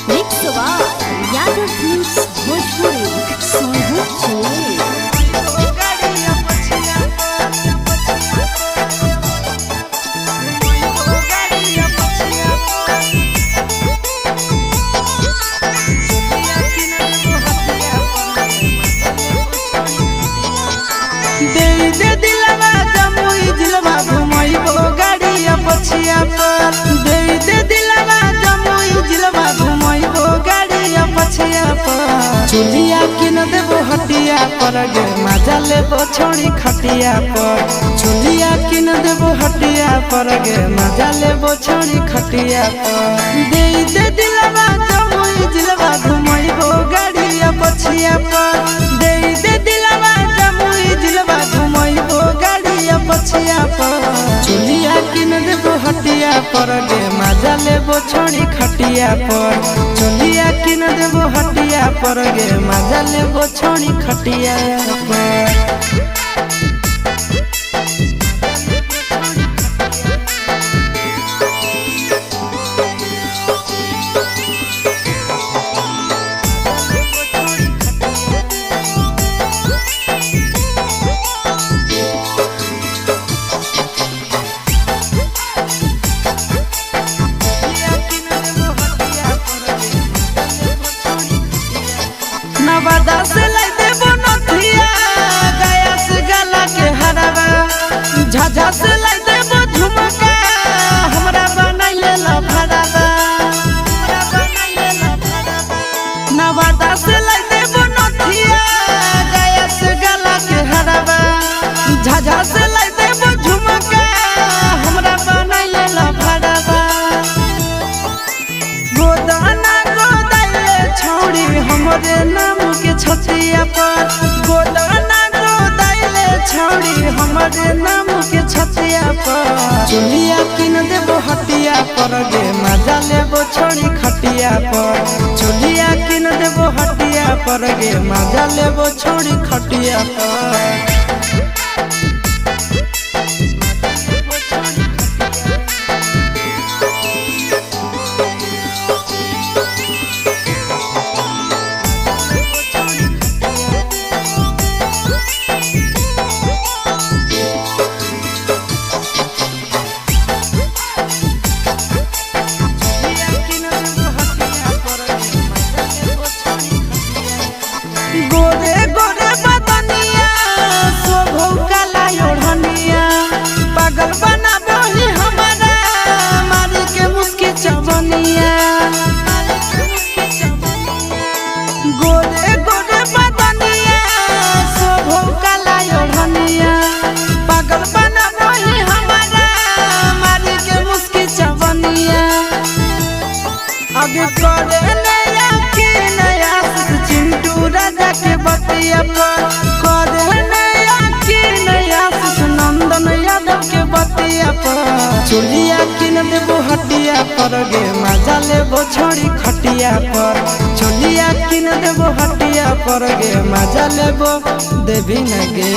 Mix by Yadav films Bhojpuri Sonu चले। दे दे दिलवा जमुई जिलवा घुमैबो गाड़िया पछिया पर। दे दे दिलवा जमुई जिलवा घुमैबो गाड़िया पछिया पर। चुलिया किन देबो हटिया पर गे मजा लेबो छोड़ी खटिया पर। चुलिया किन देबो हटिया पर गे मजा लेबो छोड़ी खटिया पर। दे दे दिलवा जमुई जिलवा घुमैबो गाड़िया पछिया पर। दे दे दिलवा जमुई जिलवा घुमैबो गाड़िया पछिया पर। चुलिया किन देबो हटिया पर गे मजा लेबो छोड़ी खटिया पर। चुलिया किन देबो हटिया पर गे मजा लेबो छोड़ी खटिया पर। नवादा से लाई देबो नथिया, गया से गला के हरावा। झाझा से लाई देबो झुमका, हमरा बनाइले लफड़ावा। नवादा से लाई देबो नथिया, गया से गला के हरावा। झाझा से लाई देबो झुमका, हमरा बनाइले लफड़ावा। गोदाना गोदाइले छौड़ी हमरे नाम के छतिया पर। गोदाना गोदाइले छौड़ी हमरे नाम के छतिया पर। चुलिया किन देबो हटिया पर गे मजा लेबो छोड़ी खटिया पर। चुलिया किन देबो हटिया पर गे मजा लेबो छोड़ी खटिया पर। गोरे गोरे बदनिया शोभौ काला ओढ़निया, पागल बनाबही हमरा मारी के मुस्की चवनिया। गोरे गोरे बदनिया शोभौ काला ओढ़निया, पागल बनाबही हमरा मारी के मुस्की चवनिया। आगे करे नया के नया चिंटू राजा के बतिया पर। करे नया के नया नंदन यादव के बतिया पर। चुलिया किन देबो हटिया पर गे मजा लेबो छोड़ी खटिया पर। चुलिया किन देबो हटिया पर गे मजा लेबो देवी न गे।